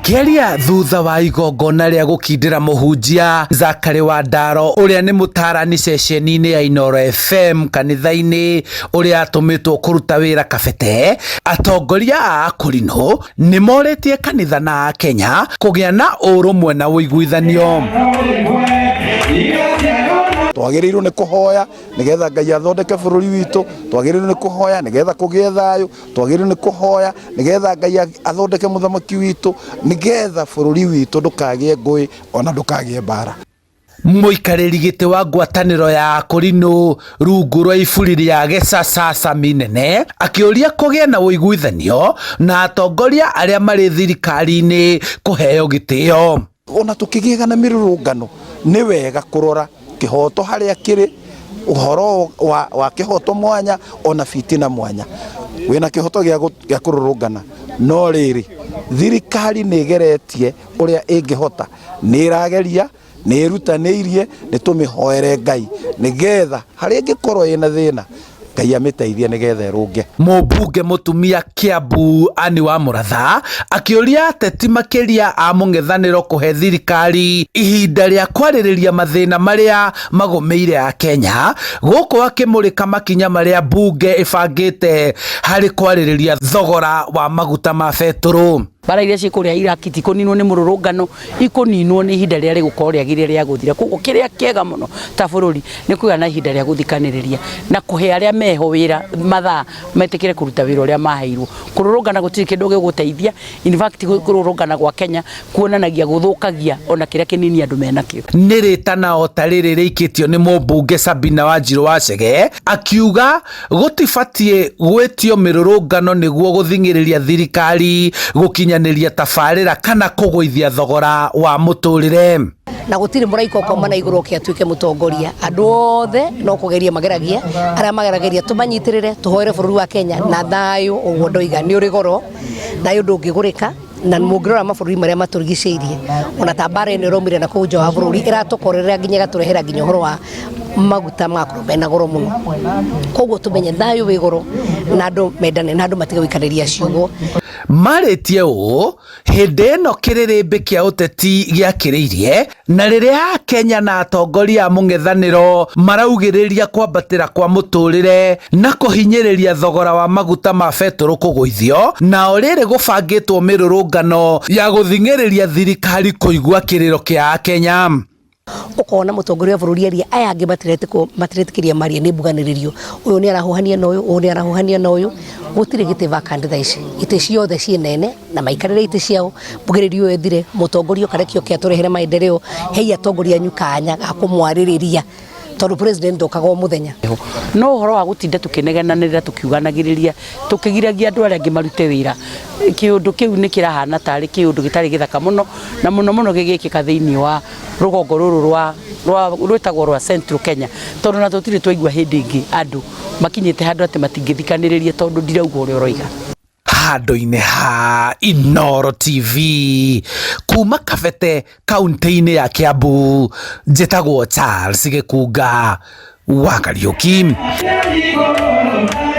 Akĩaria thutha wa igongona rĩa gũkindĩra mũhunjia Zakari wa Ndaro ũrĩa nĩ mũtaarani ceceni-inĩ ya Inooro FM kanitha-inĩ ũrĩa atũmĩtwo kũruta wĩra Kabete, atongoria a Akũrinũ nĩ morĩtie kanitha na Akenya kũgĩa na ũrũmwe na ũiguithanio. Twagĩrĩirwo nĩ kũhoya nĩgetha Ngai athondeke bũrũri witũ, twagĩrĩirwo nĩ kũhoya nĩgetha kũgĩe thayũ, twagĩrĩirwo nĩ kũhoya nĩgetha Ngai athondeke mũthamaki witũ, nĩgetha bũrũri witũ ndũkagĩe ngũĩ ona ndũkagĩe mbara. Mũikarĩri gĩtĩ wa ngwatanĩro ya Akũrinũ rungu rwa iburi rĩa Gĩcaca Sami Nene akĩũria kũgĩe na ũiguithanio na atongoria arĩa marĩ thirikari-inĩ kũheo gĩtĩo. Ona tũkĩgĩaga na mĩrũrũngano nĩ wega kũrora kĩhoto harĩa kĩrĩ, ũhoro wa kĩhoto mwanya ona fitina mwanya. Wĩna kĩhoto gĩa kũrũrũngana, no rĩrĩ thirikari nĩ ĩgeretie ũrĩa ĩngĩhota, nĩ ĩrageria, nĩ ĩrutanĩirie, nĩ tũmĩhoere Ngai nĩgetha harĩa ĩngĩkorwo ĩna thĩna Ngai amĩteithie nĩgetha ĩrũnge. Mũmbunge mũtumia Kiambu Anne wa Mũratha akĩũria ateti makĩria a mũng'ethanĩro kũhe thirikari ihinda rĩa kwarĩrĩria mathĩna marĩa magũmĩire Akenya, gũkũ akĩmũrĩka makinya marĩa mbunge ĩbangĩte harĩ kwarĩrĩria thogora wa maguta ma betũrũ. Mbara iria ciĩ kũrĩa Iraq tikũninwo nĩ mũrũrũngano, ikũninwo nĩ ihinda rĩrĩa rĩgũkorwo rĩagĩrĩire rĩa gũthira. Koguo kĩrĩa kĩega mũno ta bũrũri nĩ kũgĩa na ihinda rĩa gũthikanĩrĩria na kũhe arĩa meho wĩra mathaa metĩkĩre kũruta wĩra ũrĩa maheirwo. Kũrũrũngana gũtirĩ kĩndũ gĩgũteithia, in fact kũrũrũngana gwa Kenya kuonanagia gũthũkagia ona kĩrĩa kĩnini andũ menakĩo. Nĩ rĩtana o ta rĩrĩ rĩikĩtio nĩ mũmbunge Sabina Wanjirũ wa Chege akiuga gũtibatiĩ gwĩtio mĩrũrũngano nĩguo gũthing'ĩrĩria thirikari gũkinyanĩria tabarĩra kana kũgũithia thogora wa mũtũrĩre. Na gũtirĩ mũraika ũkauma na igũrũ oke atuĩke mũtongoria. Andũ othe no kũgeria mageragia, arĩa magerageria tũmanyitĩrĩre, tũhoere bũrũri wa Kenya na thayũ. Ũguo ndoiga nĩ ũrĩ goro, thayũ ndũngĩgũrĩka, na mũngĩrora mabũrũri marĩa matũrigicĩirie ona ta mbara ĩno ĩraumire na kũu nja wa bũrũri ĩratũkorerera nginya ĩgatũrehera nginya ũhoro wa maguta magakorwo mena goro mũno. Koguo tũmenye thayũ wĩ goro na andũ mendane na andũ matige gũikanĩria ciugo. Marĩtie ũũ hĩndĩ ĩno kĩrĩrĩmbĩ kĩa ũteti gĩakĩrĩirie na rĩrĩa Akenya na atongoria a mũng'ethanĩro maraugĩrĩria kwambatĩra kwa mũtũrĩre na kũhinyĩrĩria thogora wa maguta ma betũrũ kũgũithio, nao rĩrĩ gũbangĩtwo mĩrũrũngano ya gũthing'ĩrĩria thirikari kũigua kĩrĩro kĩa Akenya. Ũkona mũtongoria wa bũrũri aria aya angĩ matiretĩkĩria marie nĩ mbuganĩrĩrio, ũyũ nĩ arahuhania na ũyũ, ũyũ nĩ arahuhania na ũyũ. Gũtirĩ gĩtĩ vacant thaa ici, itĩ ciothe ciĩ nene na maikarĩre itĩ ciao, mbugĩrĩrio ĩyo ĩthire, mũtongoria ũkarekio oke atũrehere maendeleo. Hei atongoria anyu kanya ga kũmwarĩrĩria tondũ president ndokaga o mũthenya. No ũhoro wa gũtinda tũkĩnegenanĩrĩra tũkiuganagĩrĩria tũkĩgiragia andũ arĩa angĩ marute wĩra, kĩũndũ kĩu nĩ kĩrahana tarĩ kĩũndũ gĩtarĩ gĩthaka mũno, na mũno mũno gĩgĩkĩka thĩinĩ wa rũgongo rũrũ rwa rwĩtagwo rwa Central Kenya, tondũ na tũtirĩ twaigua hĩndĩ ĩngĩ andũ makinyĩte handũ atĩ matingĩthikanĩrĩria tondũ ndirauga ũrĩa ũroiga. Handũ-inĩ ha Inooro TV kuma Kabete kaunti-inĩ ya Kiambu, njĩtagwo Charles Gĩkunga wa Kariũki.